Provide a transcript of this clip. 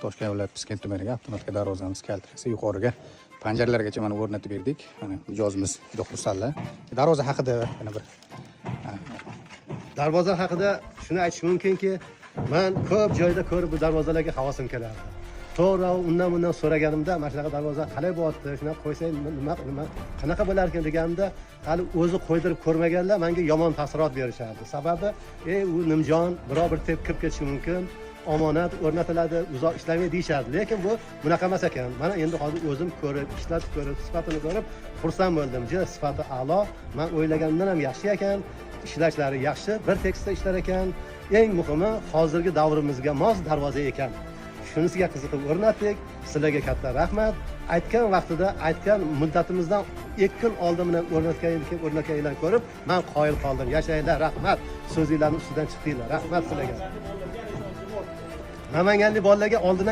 Toshkent viloyati Piskent tumaniga avtomatika darvozamiz kaliti yuqoriga panjaralargacha mana o'rnatib berdik. Mana mijozimiz juda xursandlar. Darvoza haqida yana bir Darvoza haqida shuni aytish mumkinki, man ko'p joyda ko'rib bu darvozalarga havasim kelardi. To'g'ri, undan bundan so'raganimda mana shunaqa darvoza qalay bo'lyapti, shunaqa qo'ysak nima nima qanaqa bo'lar ekan deganimda, hali o'zi qo'ydirib ko'rmaganlar menga yomon taassurot berishardi. Sababi, u nimjon, biror bir tep kirib ketishi mumkin, omonat o'rnatiladi, uzoq ishlamaydi deyishardi. Lekin bu bunaqa emas ekan. Mana endi hozir o'zim ko'rib, ishlatib ko'rib, sifatini ko'rib xursand bo'ldim. Juda sifati a'lo, men o'ylaganimdan ham yaxshi ekan, ishlashlari yaxshi, bir tekisda ishlar ekan. Eng muhimi hozirgi davrimizga mos darvoza ekan. Shunisiga qiziqib o'rnatdik. Sizlarga katta rahmat. Aytgan vaqtida, aytgan muddatimizdan 2 kun oldin bilan o'rnatgan edik, o'rnatganinglarni ko'rib, men qoyil qoldim. Yashanglar, rahmat. So'zinglarning ustidan chiqdinglar. Rahmat sizlarga. Namanganlik bolalarga oldindan